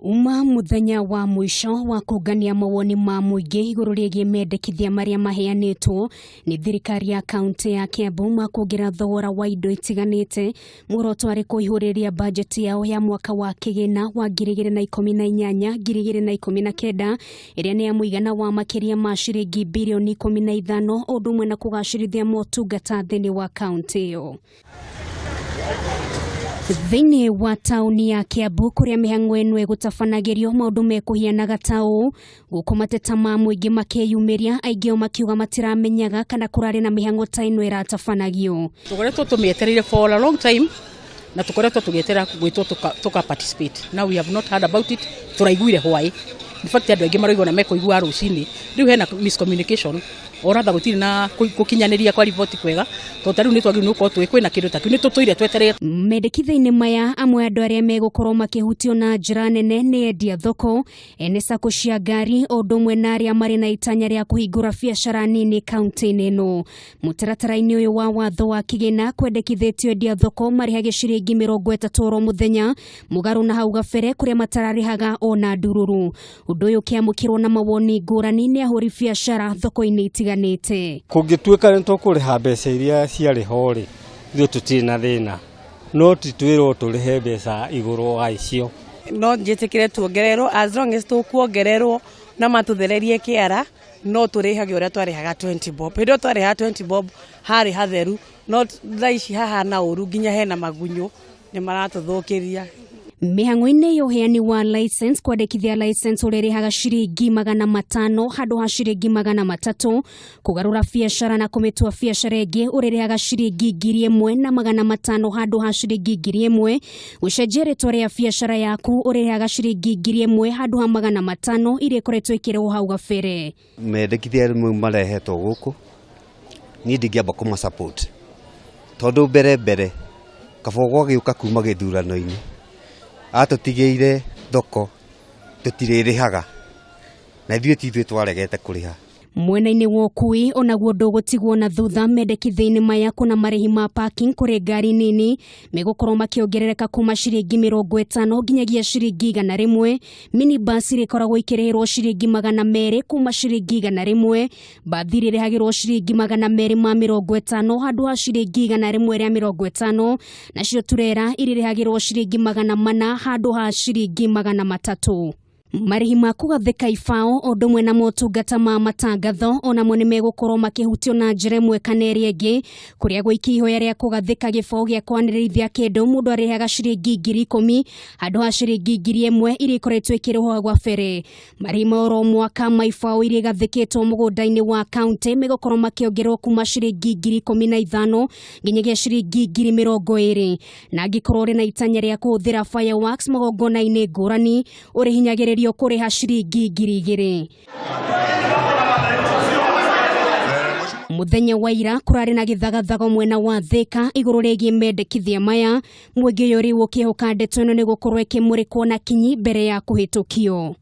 Uma muthenya wa mũico wa kũngania mawoni ma mũingĩ igũrũ rĩgiĩ mendekithia marĩa maheanĩtwo nĩ thirikari ya kaunti ya Kiambu ma kuongerera thogora wa indo itiganĩte, muoroto arĩ kũihũrĩria bajeti yao ya mwaka wa kĩgĩna wa 2018 2019, ĩrĩa nĩ ya mũigana wa makĩria ma ciringi birioni 15, o ũndũ ũmwe na kũgacĩrithia motungata thĩinĩ wa kaunti ĩyo. Thĩinĩ wa taũni ya Kiambu, kũrĩa mĩhang'o ĩno ĩgũtabanagĩrio, maũndũ mekũhianaga ta ũũ, gũkũ mateta ma mũingĩ makĩyumĩria, aingĩ ao makiuga matiramenyaga kana kũrarĩ na mĩhang'o ta ĩno ĩratabanagio. Tukoretwo tumietereire for a long time na tukoretwo tugieterera gwitwo tuka participate. Now we have not heard about it. Turaiguire hwai. In fact, andũ aingĩ maroigua na mekũigua rũcinĩ. Rĩu hena miscommunication or rather gũtirĩ na gũkinyanĩria kwa riboti kwega, tondũ ta rĩu nĩ twagĩrĩirwo nĩ gũkorwo tũĩ kwĩna kĩndũ ta kĩu, nĩ tũtũire twetereire. Mendekithia-inĩ maya, amwe andũ arĩa megũkorwo makĩhutio na njĩra nene nĩ endia thoko, ene sacco cia ngari, o ũndũ ũmwe na arĩa marĩ na itanya rĩa kũhingũra biacara nini kaunti-inĩ ĩno. Mũtaratara-inĩ ũyũ wa watho wa kĩgĩna, kwendekithĩtio endia thoko marĩhage ciringi 30 oro mũthenya, mũgarũ na hau gabere kũrĩa matararĩhaga ona ndururu. Ũndũ ũyũ ũkĩamũkĩrwo na mawoni ngũrani nĩ ahũri biacara thoko-inĩ itiganĩte. Kũngĩtuĩka nĩ tũkũrĩha mbeca iria ciarĩ ho rĩ, ithuĩ tũtirĩ na thĩna, no ti twĩrwo tũrĩhe mbeca igũrũ wa icio. No njĩtĩkĩre tuongererwo as long as tũkuongererwo na matũthererie kĩara. No tũrĩhage ũrĩa twarĩhaga 20 bob. Hĩndĩ ĩyo twarĩhaga 20 bob harĩ hatheru, no thaa ici hahana ũru, nginya hena magunyũ, nĩ maratũthũkĩria. Mĩhang'o-inĩ ya ũheani wa license, kwandĩkithia license ũrĩrĩhaga ciringi 500 handũ ha ciringi 300. Kũgarũra biacara na kũmĩtua biacara ĩngĩ ũrĩrĩhaga ciringi 1500 handũ ha ciringi 1000. Gũcenjia rĩtwa rĩa biacara yaku ũrĩrĩhaga ciringi 1000 handũ ha 500 iria ikoretwo ikĩrĩhwo hau gabere. Mendekithia mau marehetwo gũkũ, niĩ ndingĩamba kũma support, tondũ mbere mbere Kabogo agĩũka kuma gĩthurano-inĩ atũtigĩire thoko tũtirĩrĩhaga, na ithuĩ ti ithuĩ twaregete kũrĩha. Mwena-inĩ wa ũkui onaguo ndũgũtigwo na thutha mendekithia-inĩ maya. Kuna marĩhi ma parking kũrĩ ngari nini megũkorwo makĩongerereka kuma ciringi 50 nginyagia ciringi 100. Minibus irĩkoragwo ikĩrĩhĩrwo ciringi 200 kuma ciringi 100. Bathi irĩrĩhagĩrwo ciringi 250 handũ ha ciringi 150, nacio turera irĩrĩhagĩrwo ciringi 400 handũ ha ciringi 300. Marĩhi ma kũgathĩka ibaũ o ũndũ ũmwe na motungata ma matangatho onamo nĩ megũkorwo makĩhutio na njĩra ĩmwe kana ĩrĩa ĩngĩ, kũrĩa gũikia ihoya rĩa kũgathĩka gĩbaũ gĩa kwanĩrĩrithia kĩndũ mũndũ arĩhaga ciringi 10,000 handũ ha ciringi 1000 iria ikoretwo ikĩrĩhwo hau gabere. Marĩhi ma oro mwaka ma ibaũ iria igathĩkĩtwo mũgũnda-inĩ wa kaunti megũkorwo makĩongererwo kuma ciringi 15,000 nginyagia ciringi 20,000. Na angĩkorwo ũrĩ na itanya rĩa kũhũthĩra fireworks magongona-inĩ ngũrani, ũrĩhinyagĩrĩrio kũrĩha ciringi 2000. Mũthenya wa ira kũrarĩ na gĩthagathago mwena wa Thika igũrũ rĩgiĩ mendekithia maya, mũingĩ ũyũ rĩu ũkĩhoka ndeto ĩno nĩ gũkorwo ĩkĩmũrĩkwo na kinyi mbere ya kũhĩtũkio.